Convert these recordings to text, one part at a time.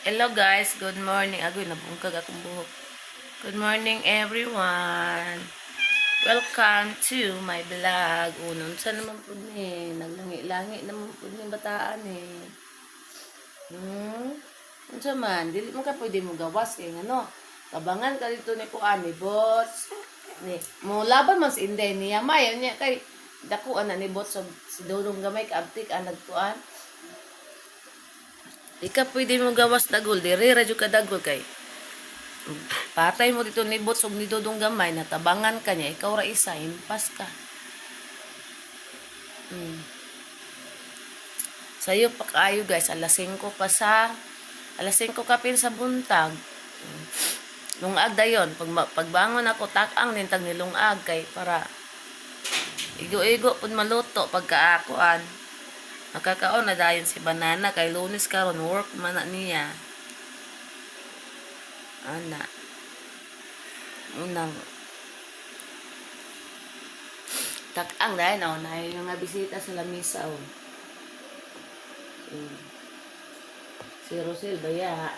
Hello guys, good morning. Agoy, nabungkag akong buhok. Good morning, everyone. Welcome to my vlog. Unon sa naman po ni, naglangi-langi naman po ni bataan eh. Unsa man, dili man ka pwede mo gawas kay ngano. Tabangan ka dito ni kuan ni Bots. Ni mo laban man si Inday niya may niya kay dako ana ni Bots og si Dodong gamay kaabtik ang nagkuan. Di ka pwede mo gawas dagol, diri ra jud ka dagol kay patay mo dito ni Bots og ni Dodong gamay, natabangan ka niya, ikaw ra isa, impas ka. Sayo pa kaayo guys, alas 5 pa sa alas 5 kapin sa buntag. Lungag dayon, pag pagbangon ako takang nintag nilungag kay para igo-igo pud maluto pagkaakuan. Makakaon na dayon si Banana kay Lunes karon, work man na niya. Ana. Unang takang dayon oh, na yung mga bisita sa lamisa oh. Si Rosel baya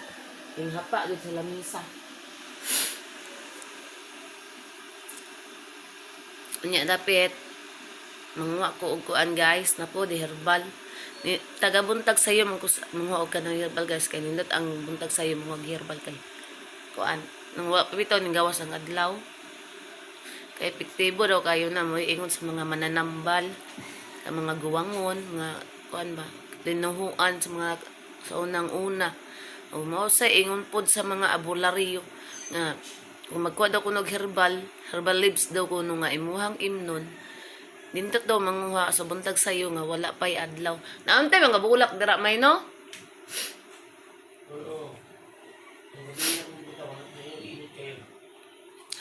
yung hapa gid sa lamisa. Unya dapit manguha ko og kuan guys, napo di herbal. Ni taga buntag sayo man ko manguha og kanang herbal guys, kay nindot ang buntag sayo manguha og herbal kay kuan nang wa pa bitaw ning gawas ang adlaw. Kay epektibo daw kayo na mo ingon sa mga mananambal, sa mga guwangon, mga kuan ba, tinuhuan sa mga sa unang una. O mao sa ingon pod sa mga abularyo nga kung magkuha daw kuno og herbal, herbal leaves daw kuno nga imuhang imnon, nindot daw manguha sa buntag sayo nga wala pay adlaw. Nauntay mga bulak dira may no? Oo. Ang gabi na kung butaw, ang init kayo.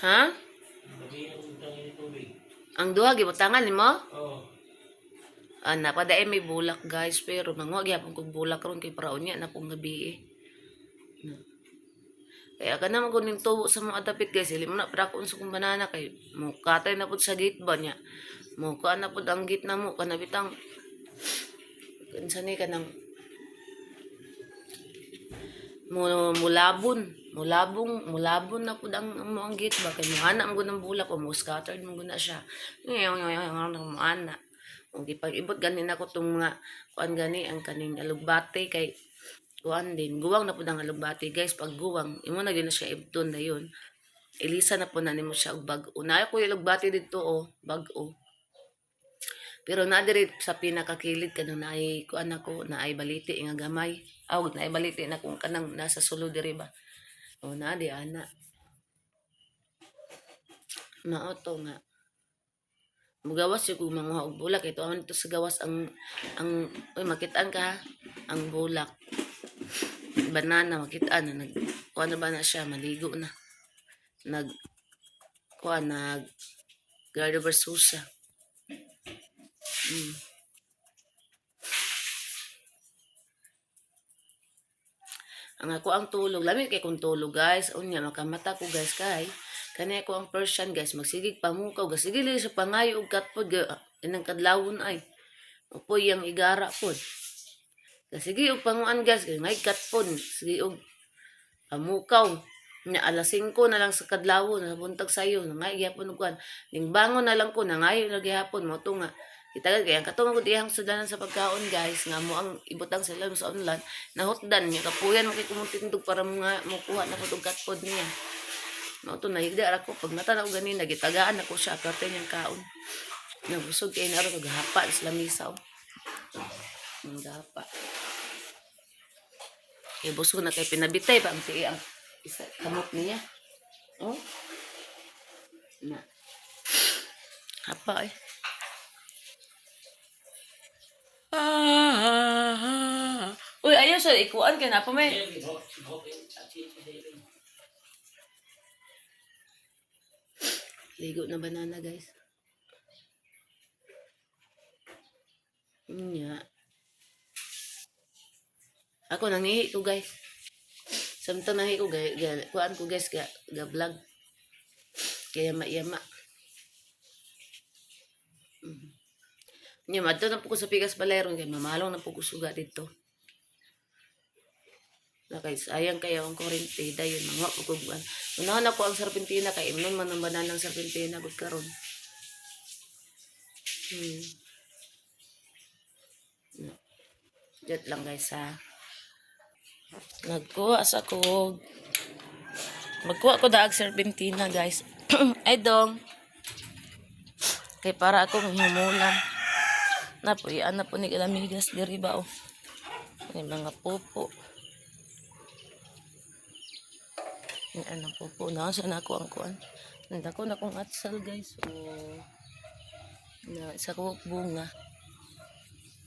Ha? Ang gabi na kung butang init tubig. Ang duha gibutangan nimo? Oo. Ana, padayon may bulak guys, pero manguha gyapon kog bulak ron kay para unya na pong gabi eh. Na. Kaya ka na man tubo sa mga dapit guys, dili mo na para sa kong banana kay mukatay na pud sa gate ba niya. Mukuan na pud ang gate na mo kana bitang kinsa ni kanang mo mulabon, mulabong, mulabon na pud ang mo ang gate ba kay mo ana mo gud ang bulak o mo scattered mo gud na siya. Mo ana. Ug gipag-ibot gani nako tong mga kuan gani ang kaning alugbate kay kuan din guwang na pud ang alugbate guys. Pag guwang, imo na gyud na siya ibton dayon, ilisa na po na nimo siya og bag-o. Naa ko alugbate didto oh, bag-o. Pero naa diri sa pinakakilid kanang naay kuan ako, naay baliti nga gamay. Aw, naay baliti na kung kanang nasa sulod diri ba. O naa di ana. Mao to nga. Mugawas yung kung manguha og bulak ito ito sa gawas ang uy, makitaan ka ha, ang bulak. Banana makitaan na nag kuan na ba na siya, maligo na. Nag kuan, nag Gardo Versosa. Ang ako ang tulog, lami kay kung tulog guys. Unya makamata ko guys kay kani ako ang Persian guys, magsigig pamukaw, sige lang sa pangayo og katpod inang kadlawon ay. Upoy ang igara pod. Sige og panguan guys, kay ngay katpod, sige og pamukaw. Nya alas 5 na lang sa kadlawon, sa buntag sayo, nangay gyapon og kuan. Ning bangon na lang ko, nangayo na gihapon mo to nga. Kita kay ang katong gud iyang sudanan sa pagkaon guys, nga mo ang ibutang sa lam sa online, nahutdan niya kapuyan mo kay kumutindog para mga mokuha na pud og katpod niya. Mao to nahigda ra ko pag mata na ko ganina, gitagaan ako siya aparte niyang kaon. Nabusog kay na ro gahapa sa lamisa oh. Gahapa. Kay busog na kay pinabitay pa ang tiil ang isa kamot niya. Oh. Na. Hapa eh. Ah. Uy, ayaw sa ikuan kay na pa may. Kaya, gihok yung at Ligo na banana guys. Nya. Ako nangihi ko guys. Samtang nangihi ko ga, ga, kuan ko guys ga, ga vlog. Kaya mayama. Nya madto na po ko sa Pikas Baleron kay mamalong na po ko suga dito. Na kay sayang kayo ang kurente dayon mga pugugban. Unahan ako ang serpentina kay imnon man ang bananang serpentina gud karon. Na. Jot lang guys ha. Nagkuha sa kog. Magkuha ko daag serpentina guys. Ay dong. Kay para ako humulan. Na po, iyan na po ni Galamigas diri ba oh. May mga pupo. May ano pupo na saan ako ang kuan. Nanda ko na kong atsal guys. Oh. Na isa ko bunga.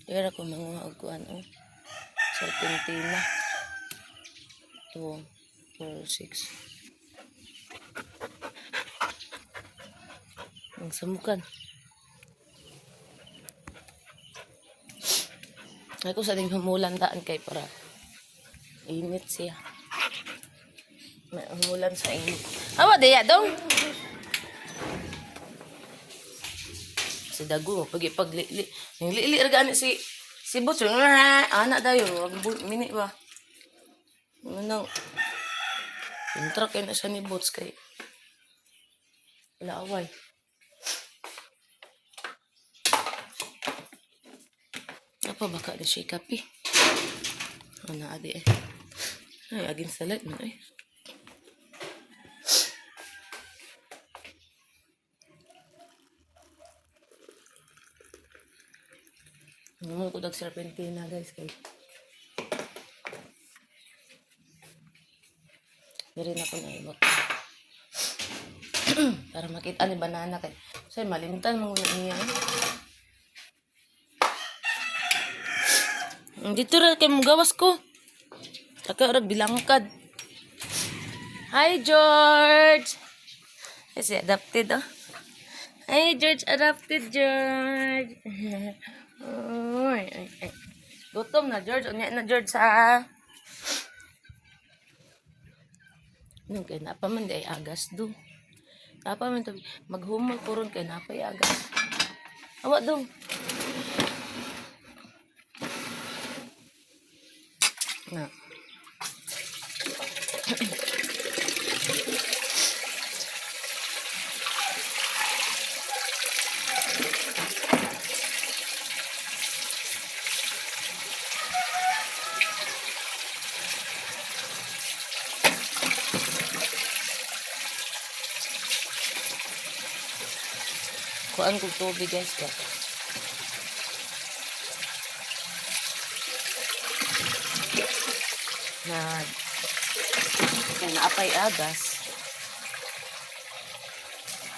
Pero ako mga og kuan oh. Serpentina. 2, 4, 6. Ang samukan. Ako sa ding humulan daan kay para init siya. May humulan sa init. Awa diya dong. Si Dago pag ipaglili. Yung lili ra gani si si Butch. Ana dayon wag mini ba. Ano nang Intra kay na siya ni Butch kay laway. Apa baka na siya kape? Ano adi eh. Ay, agin salat man eh. Ano mo ko dag serpentina guys kay. Diri na ko na ibot. Para makita ni banana kay. Say malimtan mo na niya. Eh. Dito ra kay mugawas ko. Taka rag bilangkad. Hi George. Ay, si adopted oh. Hi George, adopted George. Oy, ay, ay. Gutom na George, unya na George sa. Nung kay napa man di ay agas do. Napa man to maghumol ko ron kay napay agas. Awa dong. Na. Kuan kog tubig guys ka. Na kay naapay agas.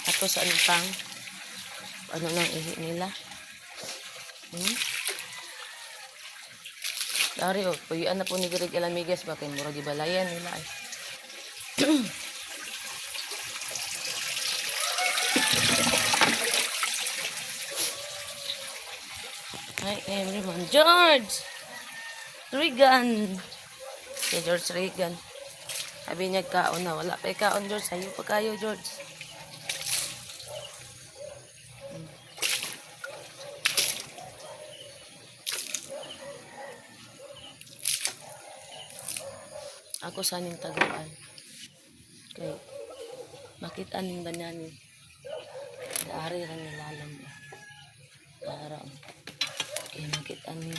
Ato sa ano pang ano nang ihi nila. Dari oh, puyuan na po ni Greg Alamigas ba kay murag gibalayan nila ay. Hi everyone. George! Regan! Si George Regan. Sabi niya kaon na. Wala pa kaon, George. Sayo pa kayo, George. Ako saning taguan. Kay makita ning banyanin. Daari ra nilalam ba. Dara. Kay makita niya.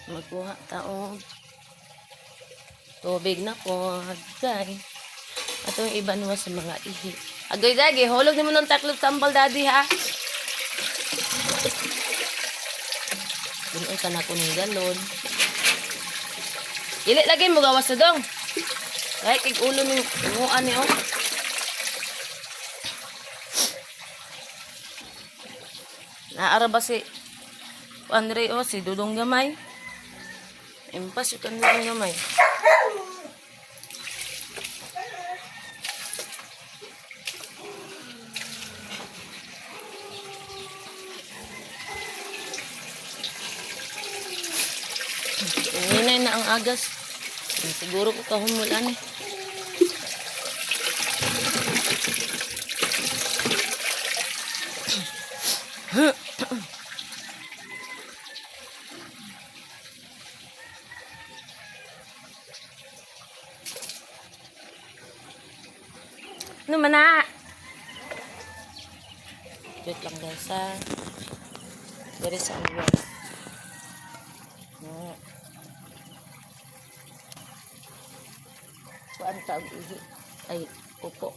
Magkuha taog tubig na po. Day. Ato yung iba naman sa mga ihi. Agoy dagi, hulog ni mo ng taklob tambal daddy ha. Palong sa nako ning galon. Dili lagi mo gawas sa dong. Kahit kay ulo ning tunguan ni oh. Naara ba si Andre oh, si Dudong Gamay? Impas yung kanilong gamay. Hinay na ang agas. Siguro ko kahumulan eh. Ano man na? Wait lang guys ha. Dari sa uwan. Kuan ta og ihi. Ay, upo.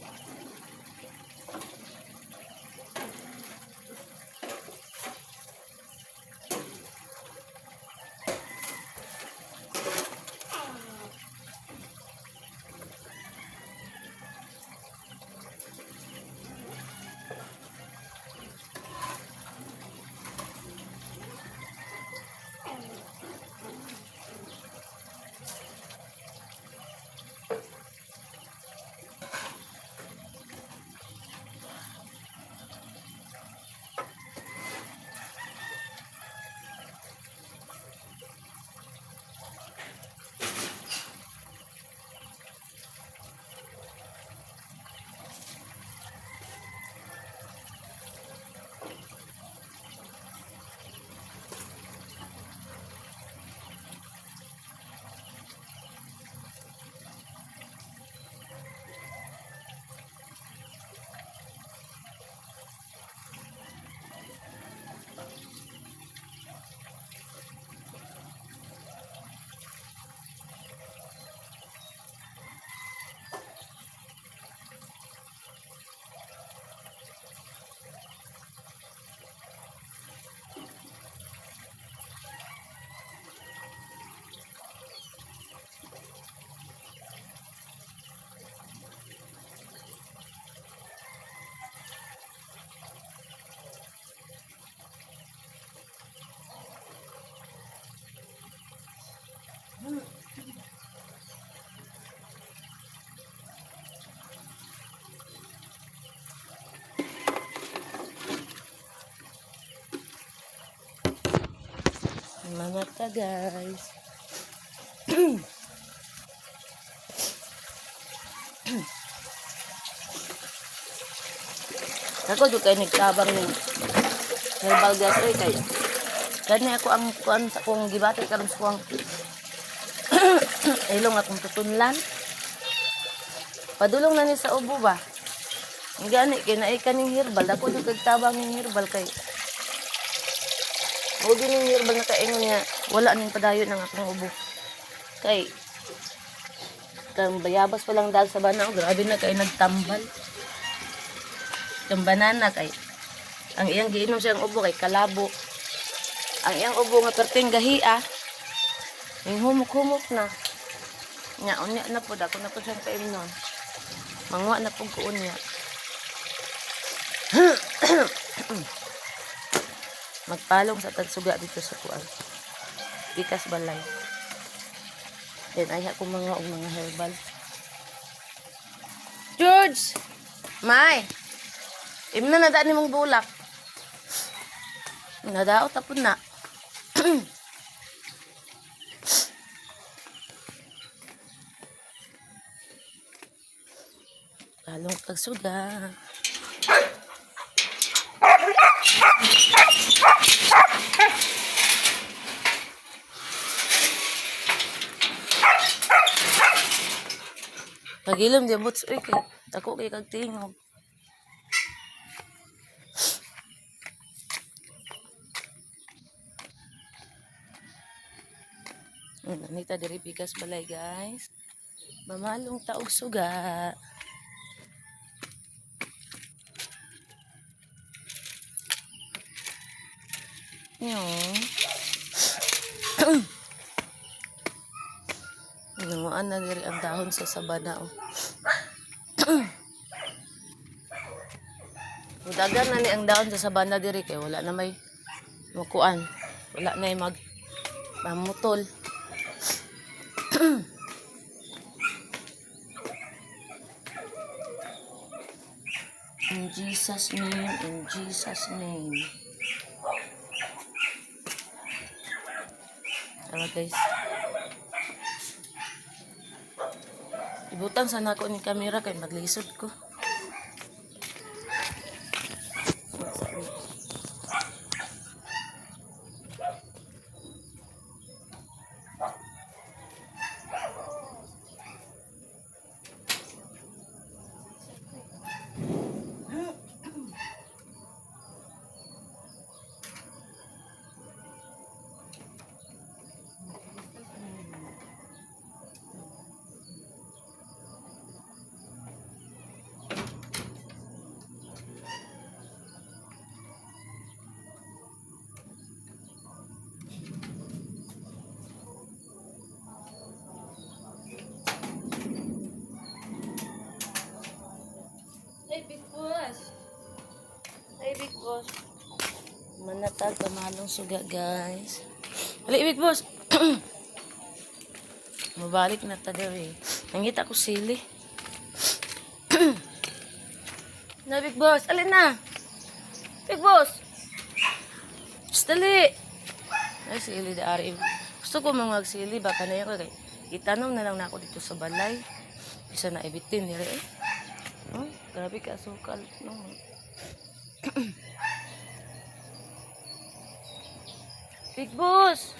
Mga ka guys. Ako jud kay nagtabang ni herbal gas oy kay kani ako ang kuan sa akong gibati karon sa kuang ilong akong tutunlan. Padulong na ni sa ubo ba? Gani kay naay kaning herbal ako jud kay tabang ning herbal kay mao gyud ning herbal na kaingon nga wala ning padayon ang akong ubo. Kay kang bayabas pa lang dahil sa bana, oh, grabe na kay nagtambal. Kang banana kay ang iyang giinom siyang ubo kay kalabo. Ang iyang ubo nga perting gahia. Ning humok-humok na. Nya unya na pud ako na pud siyang paimnon. Manguha na pud ko unya. Magpalong sa tagsuga dito sa kuan. Gikas balay. Then ay ako mga og mga herbal. George! May! Imna na daan nimong bulak. Nadaot tapon na. Palong tagsuga. Pagilom di abot uy kay dako kay kag tingog. Anita diri bigas balay guys. Mamalong taog suga. Yung. Naa na diri ang dahon sa sabana oh. Mudagan na ni ang dahon sa sabana diri kay wala na may mukuan. Wala na mag pamutol. In Jesus' name, in Jesus' name. Tara guys. Ibutan sana ako ni kamera kay maglisod ko. Hey, Big Boss. Hey, Big Boss. Manatag kamalong suga, guys. Hali, Big Boss. Mabalik na ta diri. Nangita ko sili. Na, Big Boss. Alin na. Big Boss. Shh, dali. Ay, sili da ari. Gusto ko mga sili. Baka na yan ko. Kay, itanom na lang na ako dito sa balay. Bisa na ibitin nila eh. Oh, grabe ka asukal. No. Big Boss!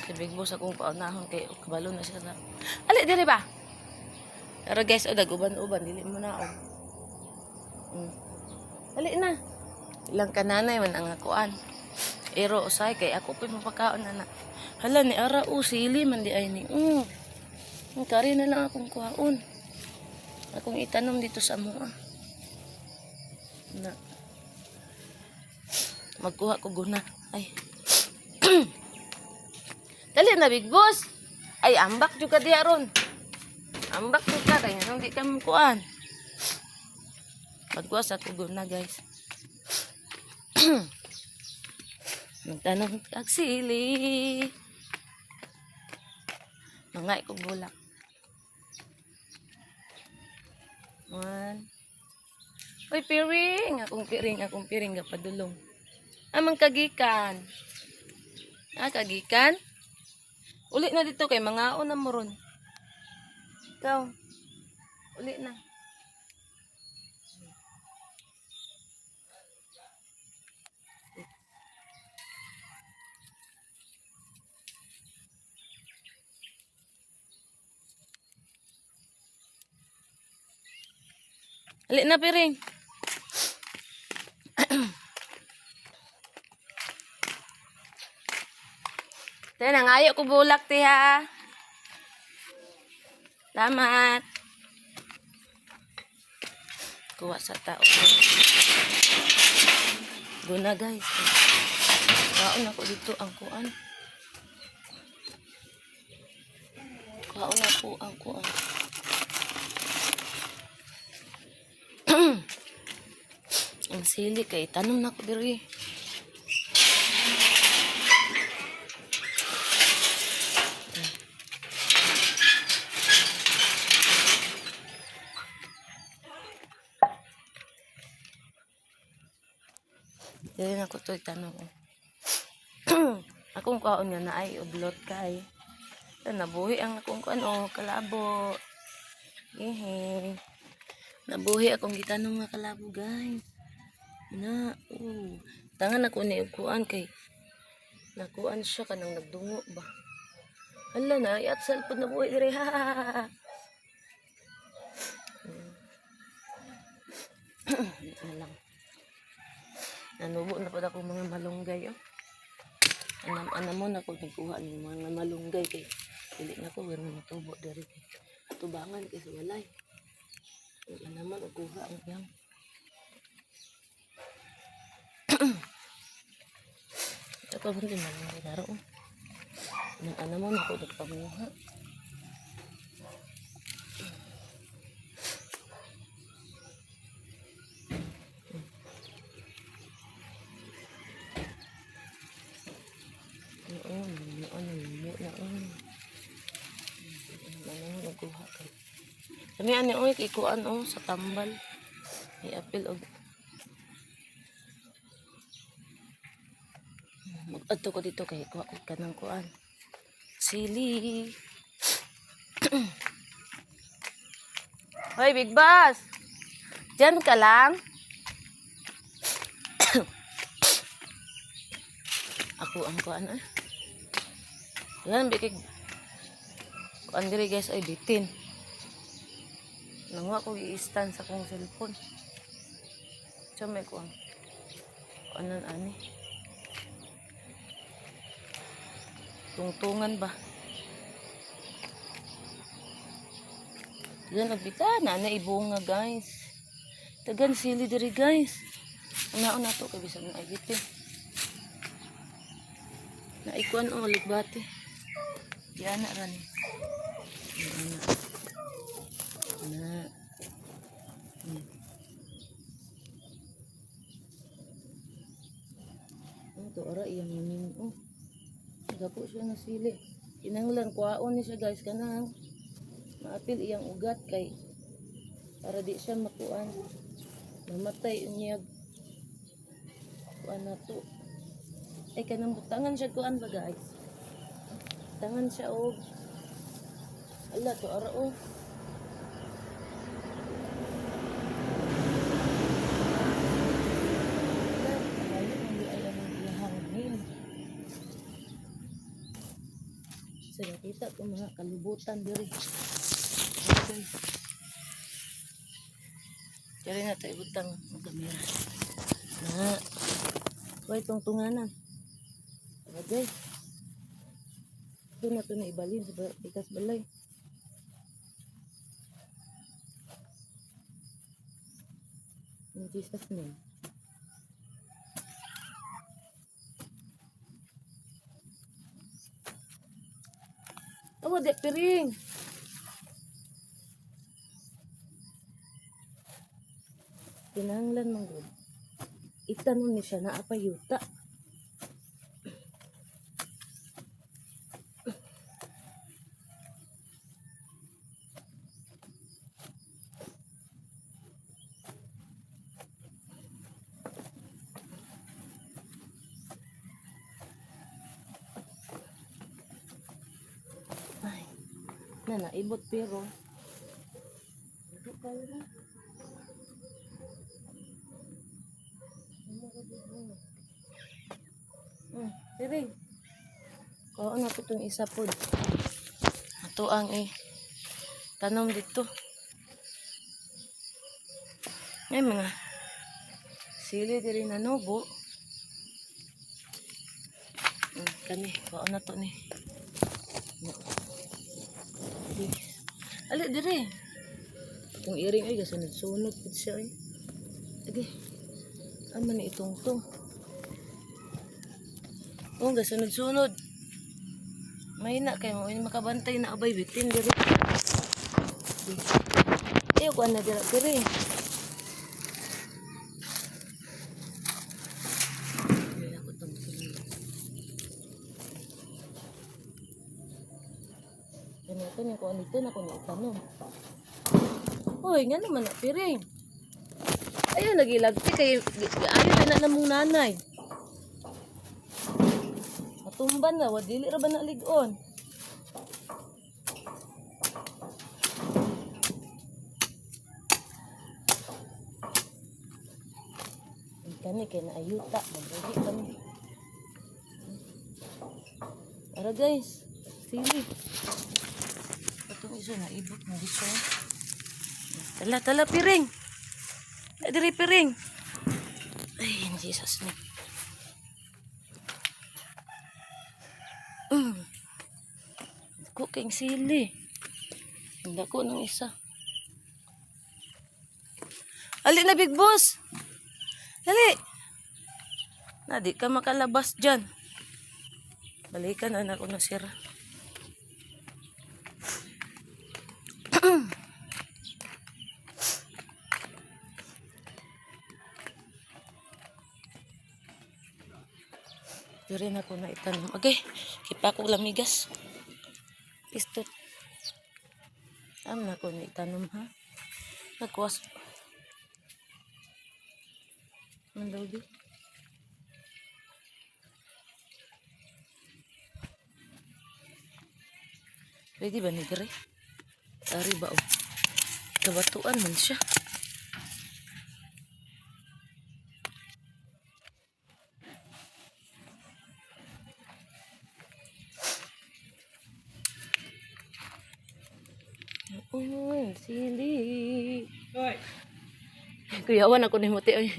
Si Big Boss akong paunahon kay kabalo na siya na. Ali, diri ba? Pero guys, oh, daguban-uban, dili mo na, oh. Ali na. Ilang kananay man ang akuan. Ero usay kay ako pa'y mapakaon na na. Hala ni ara oh, sili man di ay ni. Ang kari na lang akong kuhaon. Akong itanom dito sa mua. Na. Magkuha ko guna. Ay. Dali na, Big Boss. Ay, ambak juga diha ron. Ambak juga kay nganong di ka mukuan. Magkuha sa ko guna, guys. Magtanong kag sili. Mga ikog bulak. One. Uy, piring! Akong piring, gapadulong. Amang kagikan. Ah, kagikan? Uli na dito kay mga na mo ron. Ikaw. Uli na. Uli na, piring. Te, nangayo ko bulak, te, ha. Salamat. Kuha sa tao. Guna, guys. Kaon ako dito ang kuan. Kaon ako ang kuan. Ang sili kay tanom na ko diri. Dili na ko to itanong. Akong kaon nga na ay ublot kay. Nabuhi ang akong kuan oh, kalabo. Ehe. Nabuhi akong gitanong nga kalabo, guys. Na, oh. Tangan ako ni og kuan kay nakuan siya kanang nagdungo ba. Hala na, at salpod na buhi dire ha. Na lang. Nanubo na pud ako mga malunggay oh. Anam anam mo na ko nagkuha ng mga malunggay kay dili na ko pero matubo diri kay atubangan kay sa walay. Wala naman og kuha ang iyang. Ito pa ba din malunggay daro oh. Anam anam mo na ko nagpanguha. Kami ani oy ikuan oh sa tambal. Iapil og Mag-adto ko dito kay kuha ko kanang kuan. Sili. Hoy, Big Boss. Diyan ka lang. Ako ang kuan ah. Yan bikig. Kuan diri guys ay bitin. Nanguha ko i-stand sa kong cellphone. Siya may kuan. Kuanan ani. Tungtungan ba? Yan nagbita na na ibunga guys. Tagan sili diri guys. Una na to kay bisan na ay bitin. Naikuan ang uligbati. Diyan na ran. Na. Na. Ano to ara iyang yamin oh. Gapo siya nga sili. Kinahanglan kuhaon ni siya guys kanang maapil iyang ugat kay para di siya makuan. Mamatay unyag kuan na to. Ay kanang butangan siya kuan ba guys? Tangan siya og ala to ara oh. Ala, layo man di ay ang iyahangin. Sa nakita ko mga kalubutan diri. Okay. Diri na tayo butang ang kamera. Na. Hoy, tungtunganan. Tara guys. Doon na ito na ibalin sa bikas balay. In Jesus name. Awa, di piring. Kinahanglan man gud. Itanom ni siya na apayuta. Ay, na naibot pero. Hindi kayo na. Piring. Kuha na ko itong isa po. Ato ang eh. Tanom dito. Ay mga sili diri na nubo. Kani, kuha na to ni. Di. Ali diri. Kung iring ay gasunod-sunod pud siya ay. Agi. Ama ni itong to. Oh, gasunod-sunod. May na kay mo ini makabantay na abay bitin diri. Di. Iyo kuan na dira diri. Hindi ako tong sunod. Ganito ni kuan dito na ko ni itanom. Hoy, nga naman na piring. Ayun, nagilagti kay ayo na na mong nanay. Matumban na, wa dili ra ba na lig-on. Ang kani kay naayuta, mabuhi kami. Tara guys, sili. Itong isa na ibot mo gusto. Tala, tala, piring. Ay, diri, piring. Ay, in Jesus name. Dako kayong sili. Ang dako ng isa. Ali na, big boss. Dali. Na, di ka makalabas dyan. Balikan anak ko na sira. Diri na ko na itanom. Okay, kipa ko lamigas. Pistot. Am na ko ni tanom ha. Nagkuwas. Man daw di. Pwede ba ni dire? Ari ba oh. Kabatuan man siya. Oh, sili. Hoy. Kuyawan ako ni mo te. Oy.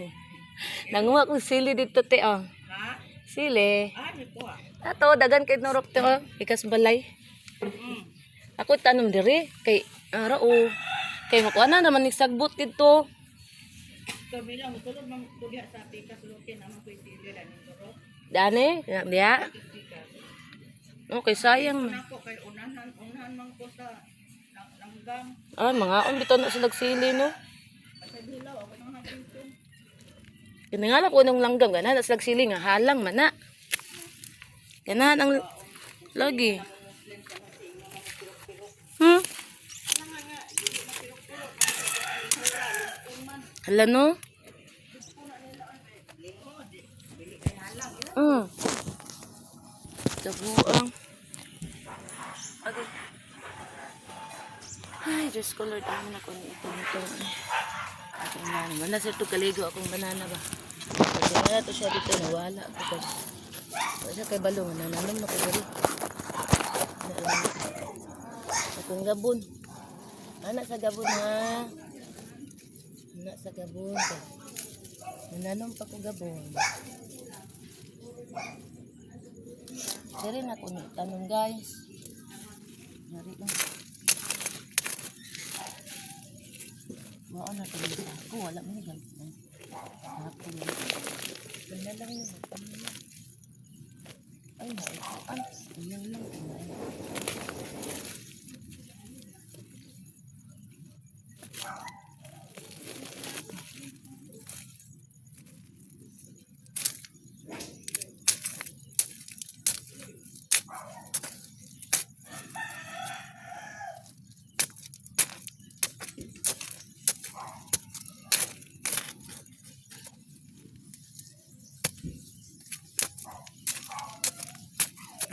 Nanguha kong sili dito te oh. Ha? Sili. Ah, di ko ah. Ato dagan kay norok te oh. Ikas balay. Ako tanom dire kay ara oh. Kay makuha na naman ni sagbot dito. Gabi lang, tulog mang tugya sa pikas lutin naman ko'y sili lang yung turok. Dane, diya. Pikas. Okay, sayang man. Nako kay unahan, unahan man ko sa langgam. Ah, mga on bitaw na sila sili no. Sa dilaw ako nang hapin. Kinangala ko nung langgam ganahan na sila sili nga halang man na. Ganahan ang lagi. Hala no? Tabuang. Okay. Ay, Diyos ko Lord, amo na ko ni ito nito. Akong banana. Wala sa ito kaligo akong banana ba. Kasi wala to siya dito, nawala ako guys. Wala siya kay balong, nananom na ko diri. Akong gabon. Anak sa gabon ha. Anak sa gabon. Nananom pa ko gabon. Diri na ko ni tanong guys. Yari na. Mao na tuloy sa ako, wala man ni gamit. Ako lang. Wala lang yun. Ano lang. Ay, naipuan. Ayun lang. Kumain.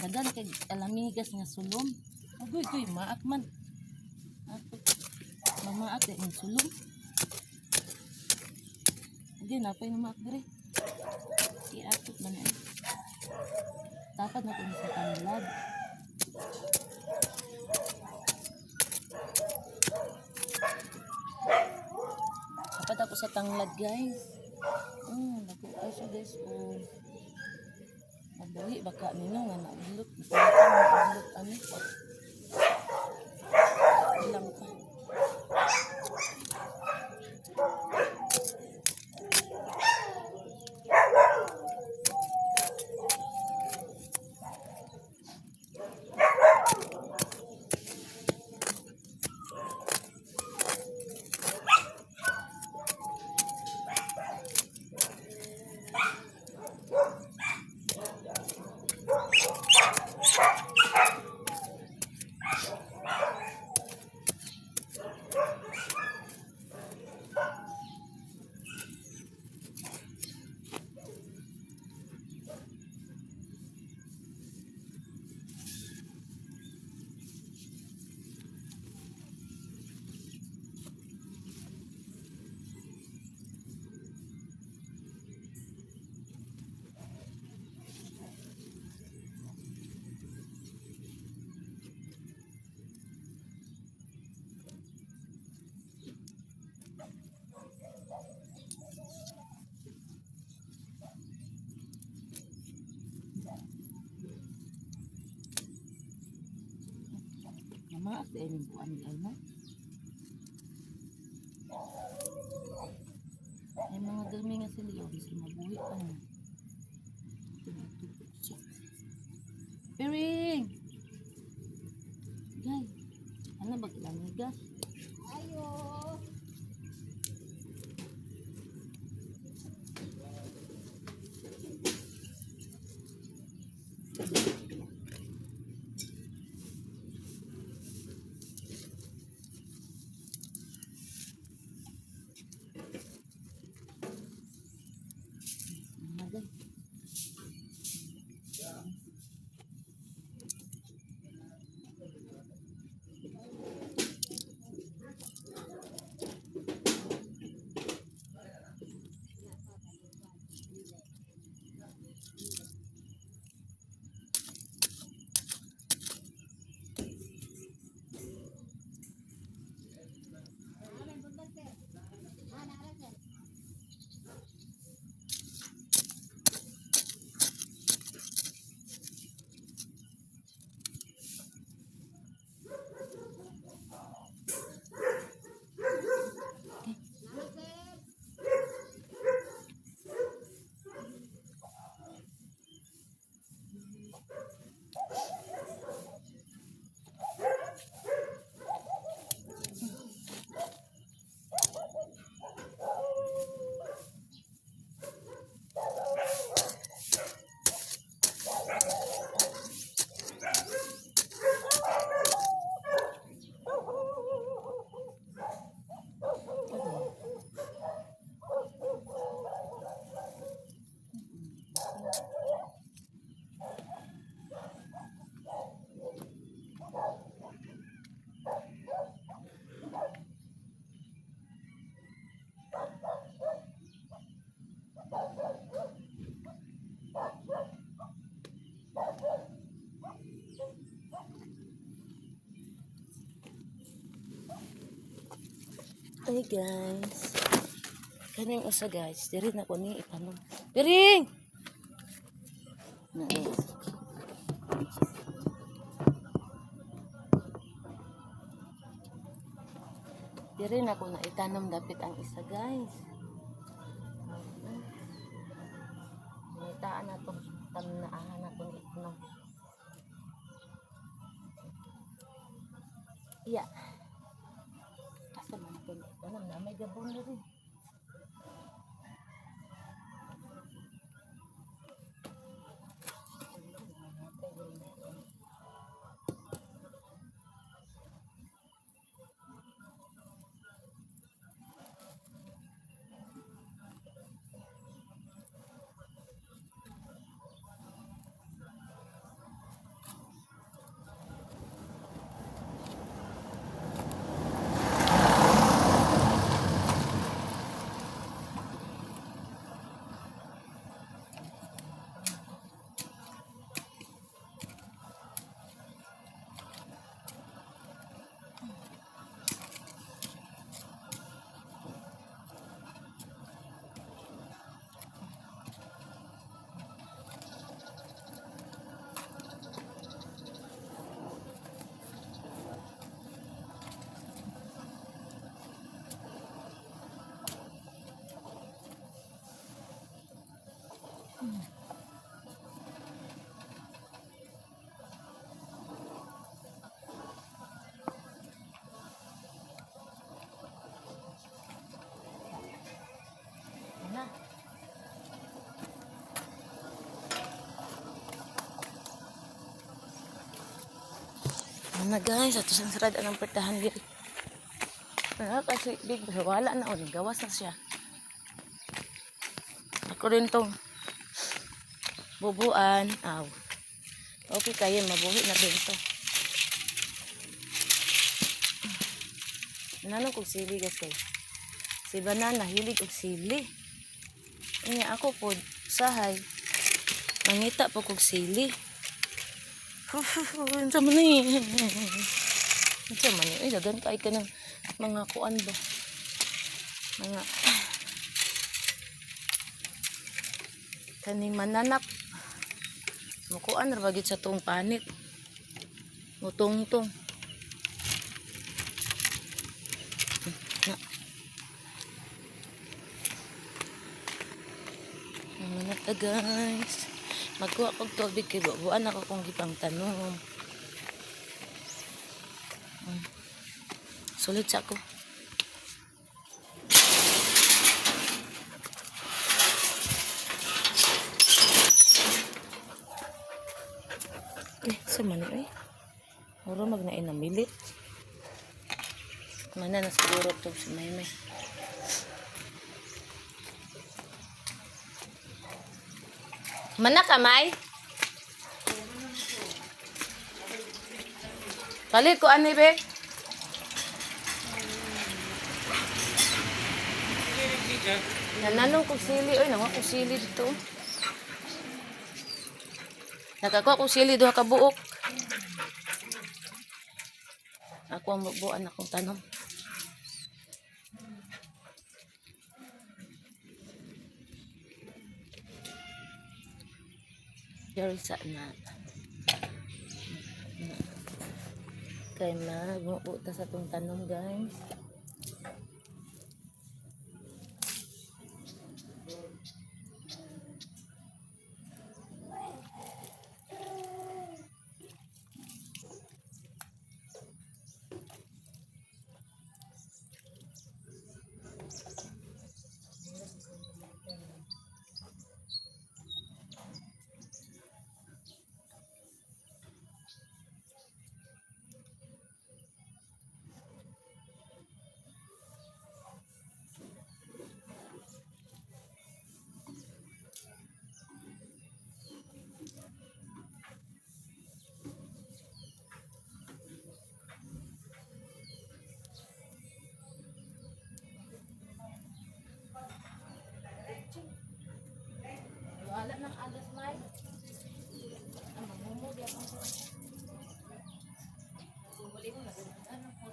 Dagan kay alamigas nga sulom. Agoy, goy, maak man. Ato. Mamaak di ang sulom. Hindi na pa yung maak dire. Iatot man ay. Dapat na kung sa tanglad. Dapat ako sa tanglad, guys. Naku, ay siya, guys. Oh. Mabuhi baka nino nga naudlot. Naudlot ano. Ilang pa. Namaak sa inyong kuan ni ano. May mga dami nga sila yun. Kasi mabuhi pa na. Tinatugtog siya. Piring! Gay! Ano ba lamigas? Ayo. Hi guys. Kaning usa guys, diri na ko ni itanom. Piring! Na guys. Diri na ko na itanom dapit ang isa guys. Ngitaan na to tamnaahan na kong itanom. Iya. Asa man ko na itanom na may gabon na rin. Na. Ano guys, ato sang sarad anong pertahan diri. Ah, kasi big wala na oh, gawas na siya. Ako rin tong bubuan. Aw. Okay kayo, mabuhi na din to. Nanong kog sili guys kay. Si banana hilig og sili. Unya ako pod sahay. Mangita po kog sili. Unsa man ni? Unsa man ni? Uy, dagan kay ka ng mga kuan ba? Mga kaning mananap. Mukuan ra ba gyud sa tuong panit. Mutungtong. Na. Mananap ta guys. Magkuha kog tubig kay bubuan ako kung gipang tanom. Sulit sa ako. Eh, sa man eh. Mura mag na inamilit. Mana na siguro to si Maymay. Mana ka, May? Palit ko ani be. Nananong kog sili oy, nanguha kog sili dito. Nakakuha kog sili duha ka buok. Ako ang bubuan akong tanom. Dari sa na. Kay magmuo ta sa tong tanom guys. Wala nang alas, May. Ang mamumo di ako. Bumuli mo, nagugudaan ako.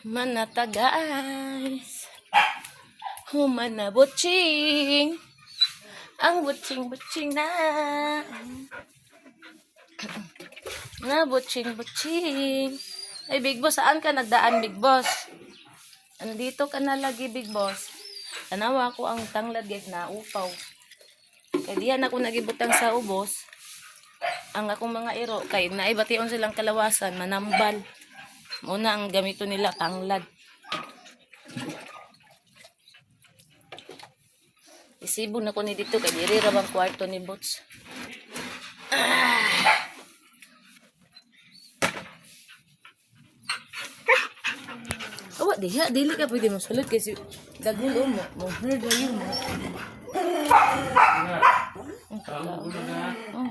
Manata, guys. Human na butching. Ang butching-butching na. Na butching-butching. Ay, Big Boss, saan ka nagdaan, Big Boss? Andito ka na lagi, Big Boss. Tanawa ko ang tanglad, guys, na upaw. Kay diyan ako nagibutang sa ubos. Ang akong mga iro, kay naibation silang kalawasan, manambal. Muna ang gamito nila, tanglad. Isibo na ko ni dito kay diri ra bang kwarto ni Boots. Ah. Awa diha dili ka pwede mosulod kay si dagol o mo mo herd yun mo. Oh.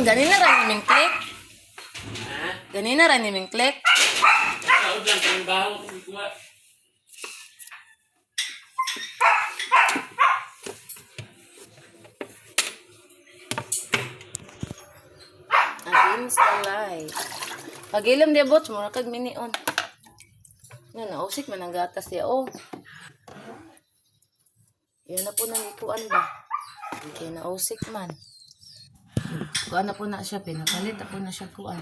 Ganina ra ni ming click. Ganina ra ni ming click. Against the light. Pag-ilam diya bots, mura kag mini-on. Nga na, usik man ang gatas diya. Oh. Yan na po nang ikuan ba? Kaya nausik man. Kuan na po na siya, pinapalit na po na siya kuan.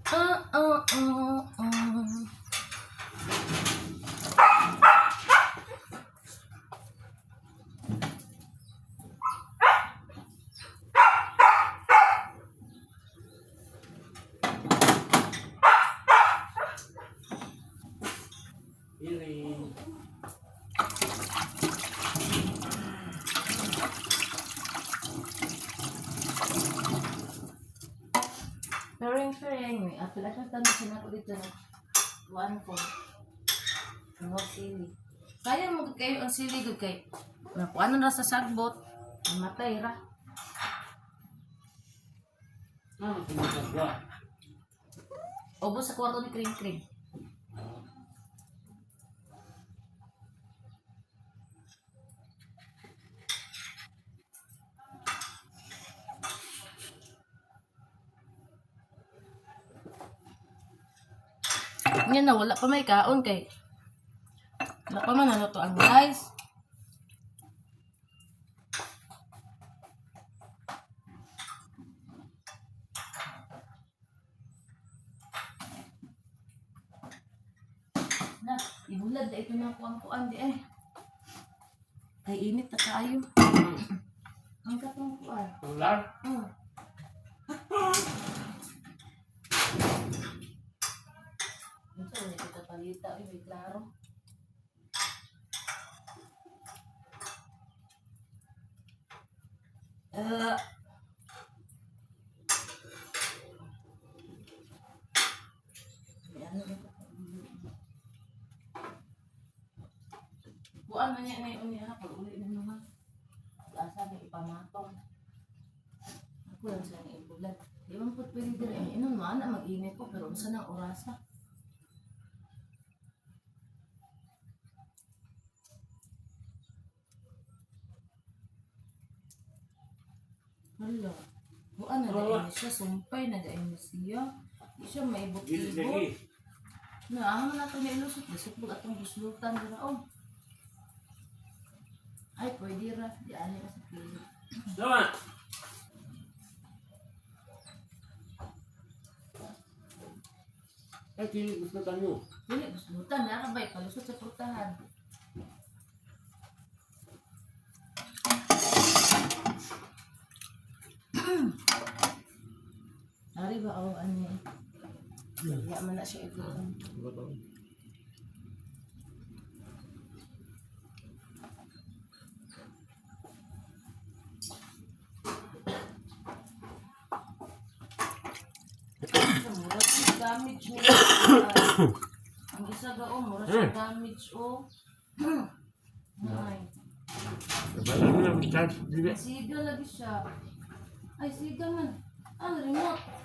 Ah, ah, ah, ah. Pering pering, may apel at tanda sila ko dito na kuan ko. Ang sili. Kaya mo gud kayo ang sili gud kay. Nakuan na ra sa sagbot. Matay ra. Ubos sa kwarto ni Kring Kring. Nga na, wala pa may kaon kay. Wala pa man naluto ang rice. Na, ibulad na ito na kuang kuan di eh. Ay init na kaayo. Ang katong kuan. Ular? Oh. Unsa ni kita palita uy, may klaro. May ano ba? Buwan man niya na yun niya pag uli na naman. Asa na ipamatong. Ako lang sa ni ibulan. Di man pud pwede diri ay inon man na mag-init ko pero unsa nang orasa. Hala. Buan na dai ni siya, sumpay na dai ni siya. Di siya maibot-ibot. Na ang na to ni ilusot, lusot atong buslutan dira oh. Ay, pwede ra. Di ani ra sa pili. Tama! Ay, kini gusto tayo. Dili, buslutan. Nara ba? Palusot sa prutahan. Ari ba aw ani? Ya man na siya ito. Mura siya damage mo. Ang isa ga oh, mura siya damage oh. Ay. Siga lagi siya. Ay, siga man. Ah, remote.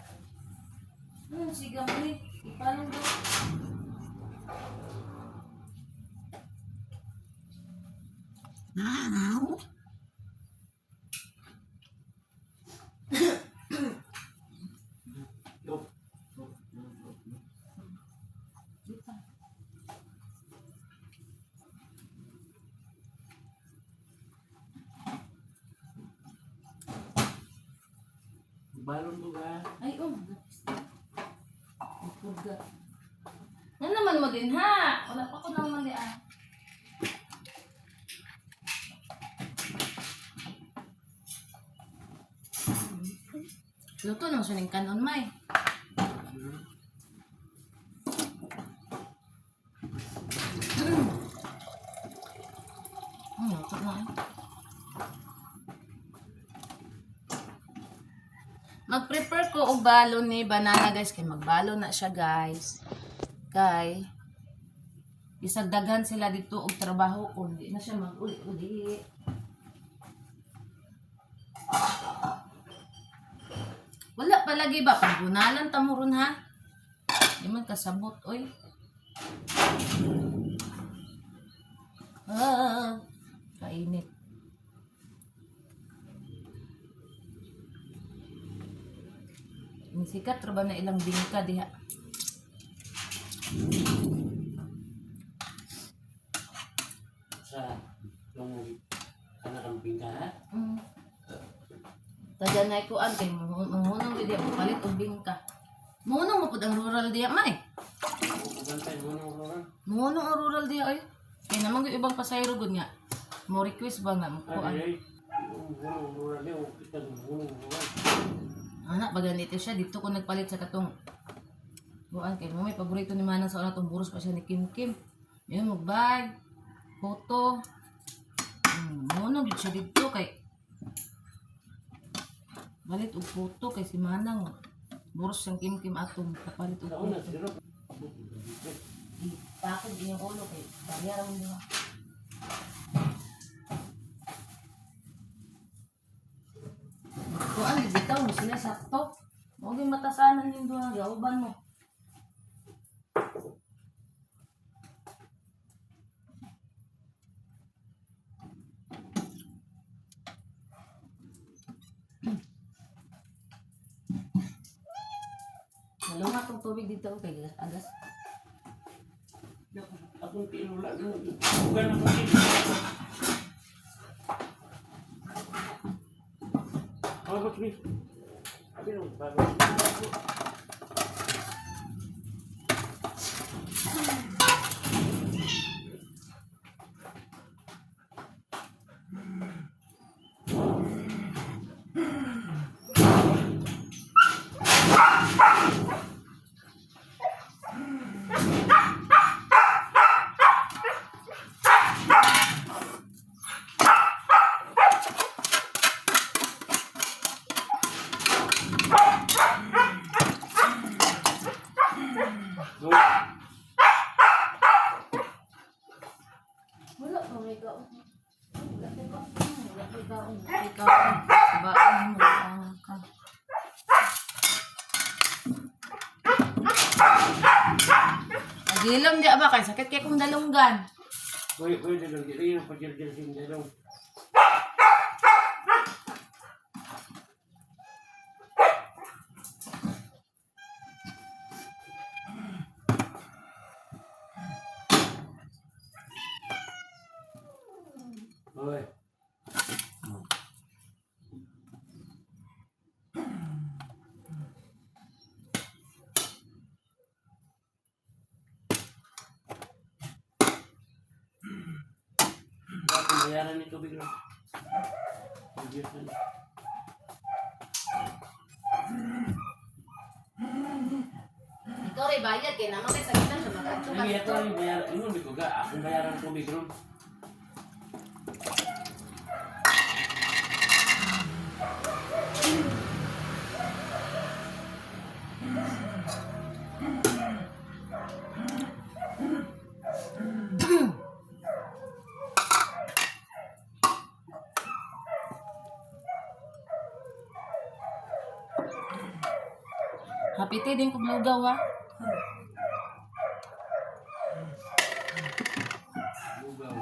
Ano siga mo eh? Ipalong daw. Go. Balon mo ba? Ay, oh. Purga. Ano naman mo din ha? Wala pa ko naman di ah. Luto nang suning kanon may. Luto na eh. Mag-prepare ko og balon ni banana guys kay magbalo na siya guys. Kay bisag daghan sila dito og trabaho kon di na siya mag-uli-uli. Wala palagi ba paggunalan ta mo ron ha? Di man kasabot oy. Ah, kainit. Sikat ra ba na ilang bingka diha? Sa yung anak ang bingka ha? Taga na kuan kay muhunong gid diha palit og bingka. Muhunong mo pud ang rural diha may. Bantay mo nang rural. Muhunong ang rural diha oy. Kay naman gyud ibang pasayro gud nga. Mo request ba nga mo kuan. Ay, yung hunong rural niya, kita yung hunong rural. Ana ba ganito siya dito ko nagpalit sa katong kuan kay mo may paborito ni Manang sa una tong buros pa siya ni Kim Kim. Yun mo bag, photo. Muhunong gid siya dito kay Balit og photo kay si Manang. Buros siyang Kim Kim atong kapalit og Sa una, photo. zero. Ipakod inyong ulo kay barya ra mo diha. Kuan bitaw mo sila sakto. Mo gyud matasanan ning duha gauban mo. Nalunga tong tubig dito kay agas. Akong tinula. Bukan akong tinula. Ano ba, Chris? Sabi nung bago. Go. Wala pa may kaon. Wala pa kaon. Wala pa kaon. Wala pa kaon. Baon mo ang ka. Agilom di ba kay sakit kay kong dalunggan. Pwede, pwede lang. Dili yung pagirgir sin dalong. Hoy. Bakit bayaran ni tubig lang? Pagirgir na. Ikaw ray bayad kay naman kay sakitan sa mga adto. Ay, ito yung bayaran. Ingon, ko ga. Akong bayaran tubig ron. Happy tea din kog lugaw ha. Lugaw.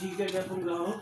Sige ka pong gaho.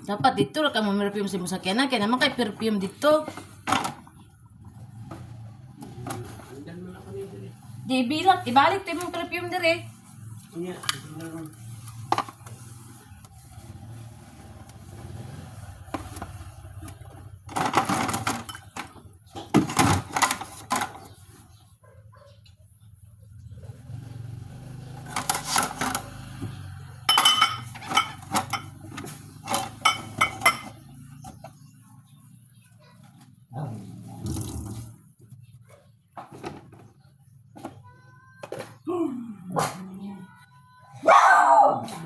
Dapat dito ra ka mo perfume sa imong sakyanan kay naman kay perfume dito. Andan mo na kami diri. Di bilak, ibalik to imong perfume dire. Unya, na ron.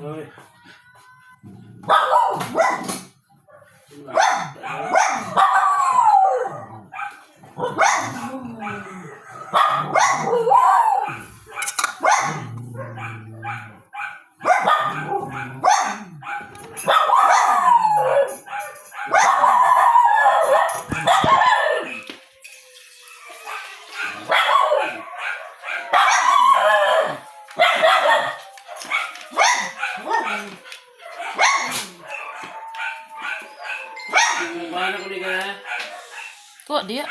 Oy. Paano ko ni ka? Ko diya.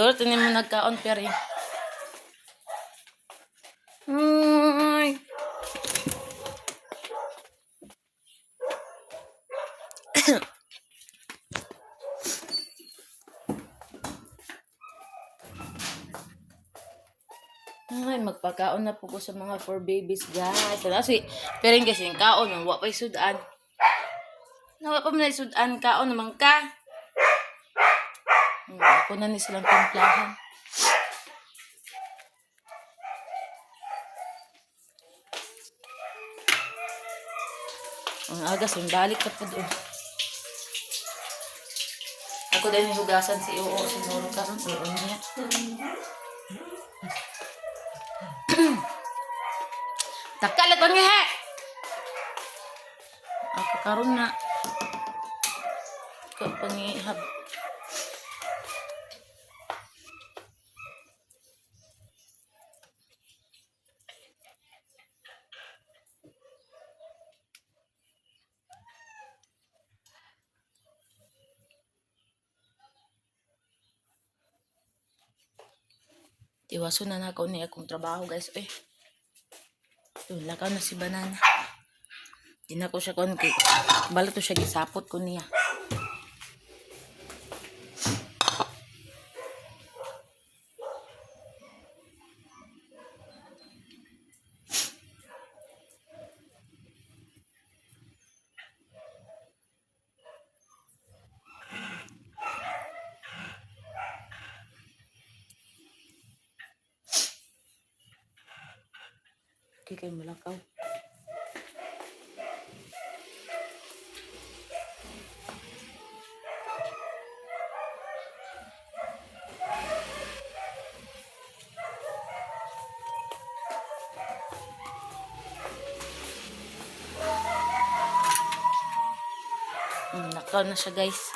Siguro tinin mo nagkaon, pero ay. Ay, magpakaon na po ko sa mga four babies, guys. Tala, si, pero yung kasi yung kaon, wa pa'y sudan. Nawa pa man sudan kaon naman ka. Ako na ni silang timplahan. Ang aga, simbalik ka po doon. Ako din yung hugasan si Oo, si Noro karon. Oo niya. Takalat ang he! Ako karon na. Ko pangihab. Iwaso na nako ni akong trabaho, guys. Eh. Ito, lakaw na si Banana. Di na ko siya kon kay balo to siya gisapot ko niya. Kay kay malakaw. Lakaw na siya, guys.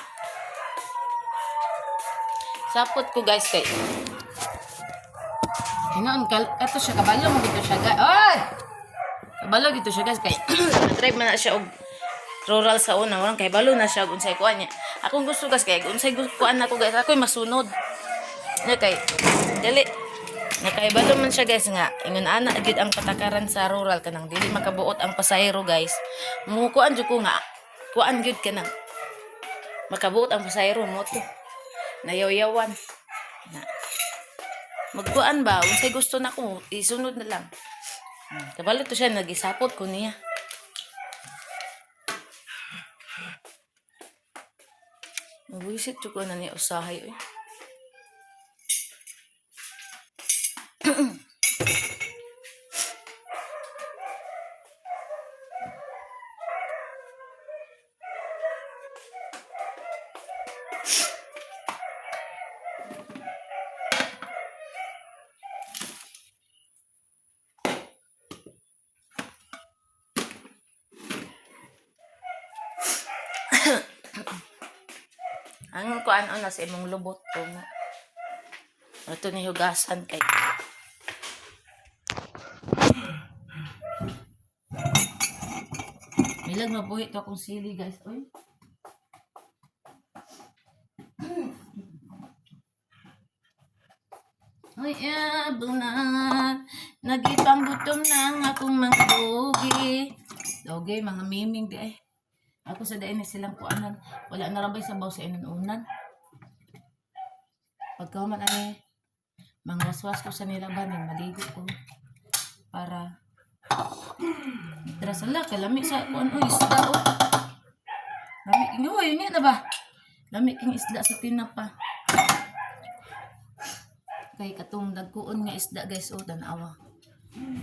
Sapot ko, guys, kay. Hinoon, kal ato siya, kabalo mo gito siya, guys. Oy! Kabalo gito siya, guys, kay. Drive man na siya og rural sa una, walang kay balo na siya og unsay kuan niya. Akong gusto, guys, kay unsay kuan nako, guys, ako'y masunod. Nya kay dali nakaibalo man siya, guys, nga ingon ana gyud ang patakaran sa rural kanang dili makabuot ang pasahero, guys. Mukuan jud ko nga kuan gyud kanang makabuot ang pasahero mo to. Nayaw-yawan. Na. Magkuan ba unsay gusto nako isunod na lang. Kabalo to siya nagisapot ko niya. Mabuisit jud ko na niya usahay oy. Ang kuan na sa imong lubot ko nga. Ito ni hugasan kay. Milag mabuhi to akong sili, guys. Oy. Oy, abang na. Nagipanggutom na ang akong mga bugi. Okay, mga miming di ay. Ako sa dain ni silang kuanan. Wala na rabay sabaw sa inunan. Pagkahuman ani, mga waswas ko sa nilaban, yung maligo ko. Para, tara sala, kalami sa kuan oy, isda oh. Lami king oy, yun na ba? Lami king isda sa tinapa. Kay katong dagkuon nga isda, guys, oh, tanawa.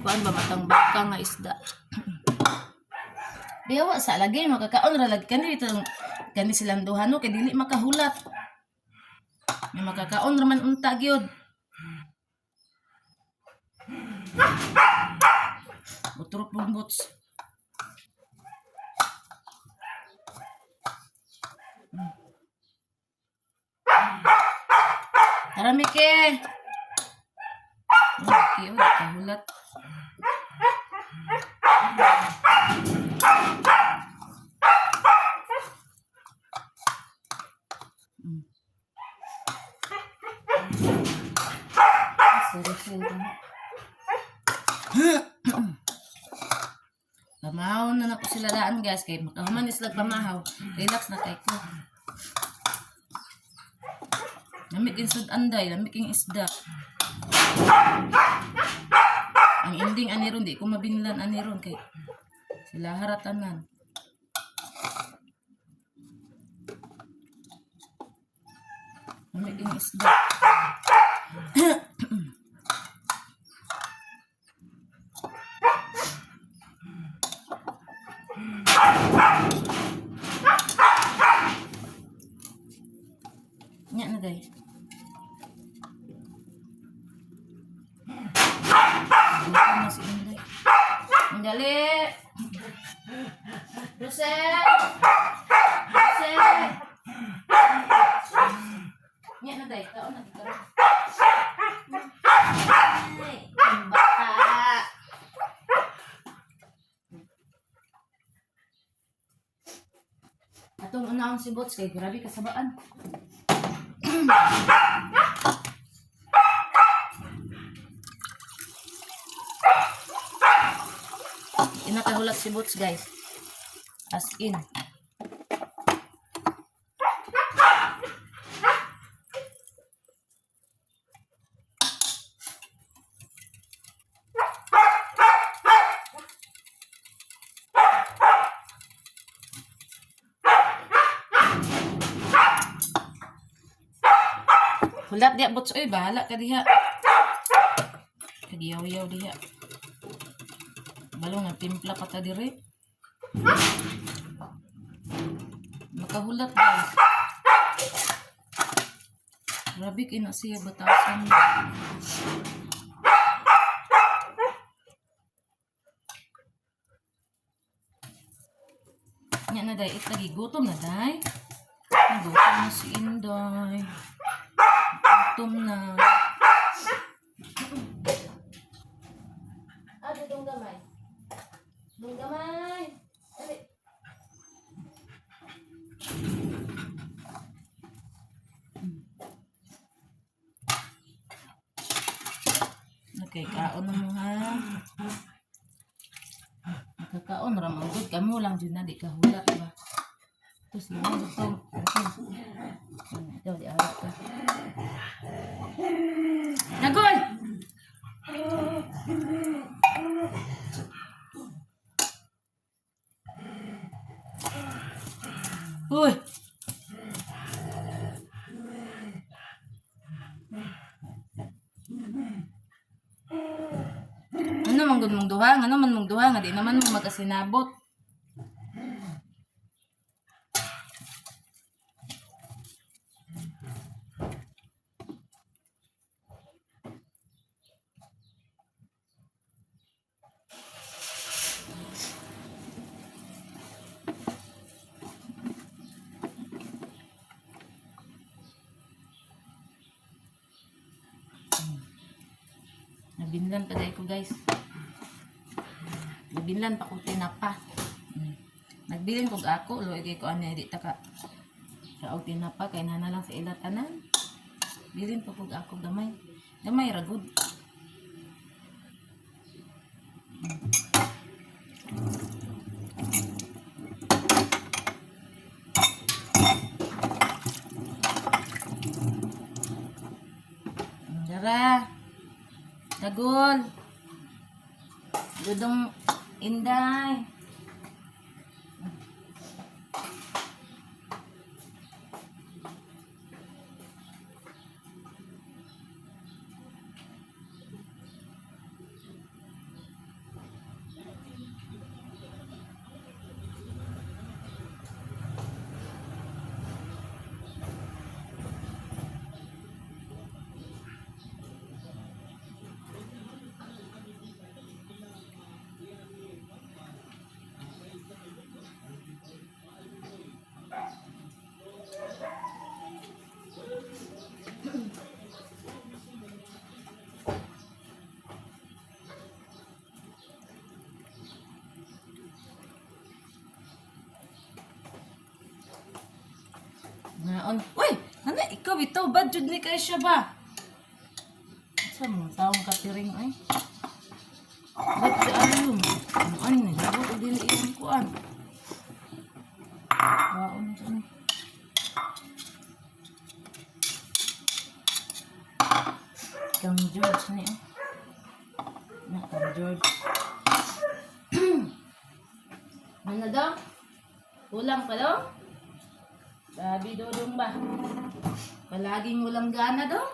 Kuan ba matang baka nga isda. Biyawa sa lagi makakaon ra lagi kani dito kani silang duha no kay dili makahulat. May makakaon ra man unta gyud. Utrok bumbots. Tara, Mike! Mike, oh, kahulat. Refill ka. Pamahaw na nako sila daan, guys, kay makahuman ni sila pamahaw. Relax na kay ko. Lamig yung sud anday, lamig yung isda. Ang ending ani ron di ko mabinlan ani ron kay sila haratanan. Lamig yung isda. Nya na, day. Gutom na si Inday. Ang dali! Rosel! Rosel! Nya na, day. Taon na dito. Ay, ang bata. Atong unahon si Bots kay grabe kasabaan. Inakahulat si Boots, guys. As in. Hulat diha, Boots. Uy, bahala ka diha. Kagiyaw-yaw diha. Balong nagtimpla pa ta dire. Makahulat, guys. Grabe kay na siya batasan. Nya na day, itagi gutom na day. Gutom na si Inday. Gutom na. Ah, dong gamay. Dong gamay. Dali. Okay, kaon na mo ha. Nakakaon ra man gud kamo lang jud na di ka hulat ba. Tos na ito. Ito di ara ka. Nagol. Uy. Ano man gud mong duha? Ano man mong duha nga di naman mo magkasinabot. Nabinlan pa dahil ko, guys. Nabinlan pa ko tinapa. Nagbilin kog ako, luoy kay ko ani di ta ka kaog tinapa kay nana lang sa ila tanan. Bilin pa kog ako gamay. Gamay ra gud. Dara. Dagol. Dudong Inday. Ngaon. Uy, ano ikaw ito? Bad jud ni kay siya ba? Sa mga taong katiring ay. Ba't si ano yun? Ano ano ni? Labot o dili iyong kuan. Baon sa ano. Kang George ni oh. Na, Kang George. Ano daw? Kulang pa daw? Sabi dodong ba? Palaging walang gana daw.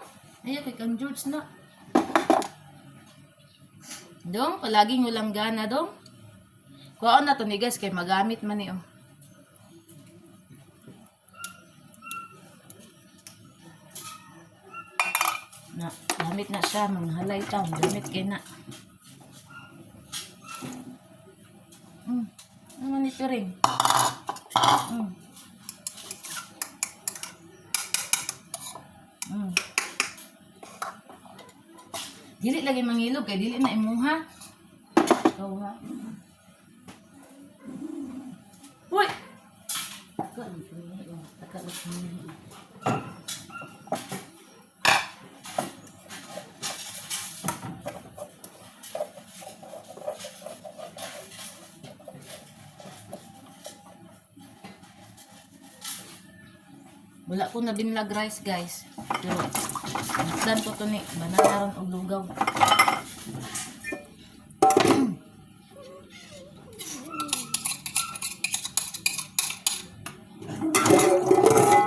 Ay, kay Kang George na. Dong, palaging walang gana dong. Kuhaan na to ni guys, kay magamit man ni oh. Na, gamit na siya, mga halay taon, gamit kay na. Ano man ito rin? Dili lagi mangilog kay dili na imuha. Ikaw ha. Uy! Taka ang pinili, oh. Taka ang pinili. Wala ko na binlag rice, guys. Pero dan ko to ni banana ron og lugaw.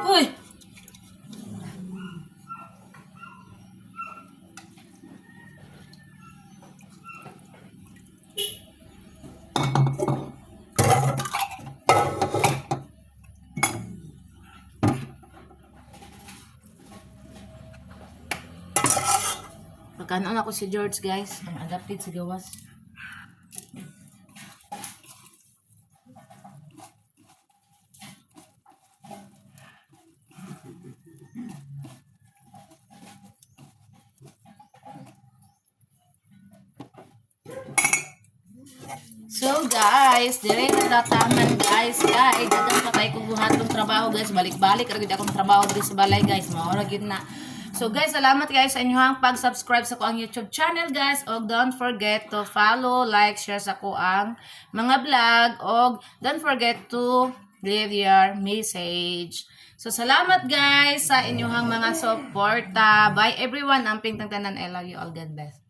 Uy! Pagkanon ako si George, guys. Ang adapted sa gawas. So guys, dire na tataman guys, guys. Dagang patay ko buhatong trabaho guys. Balik-balik ra gid akong trabaho diri sa balay guys. Mao ra gyud na. So guys, salamat guys sa inyong pag-subscribe sa ko ang YouTube channel guys. Og don't forget to follow, like, share sa ko ang mga vlog og don't forget to leave your message. So salamat guys sa inyong mga suporta. Bye everyone. Amping tangtanan. I love you all. God bless.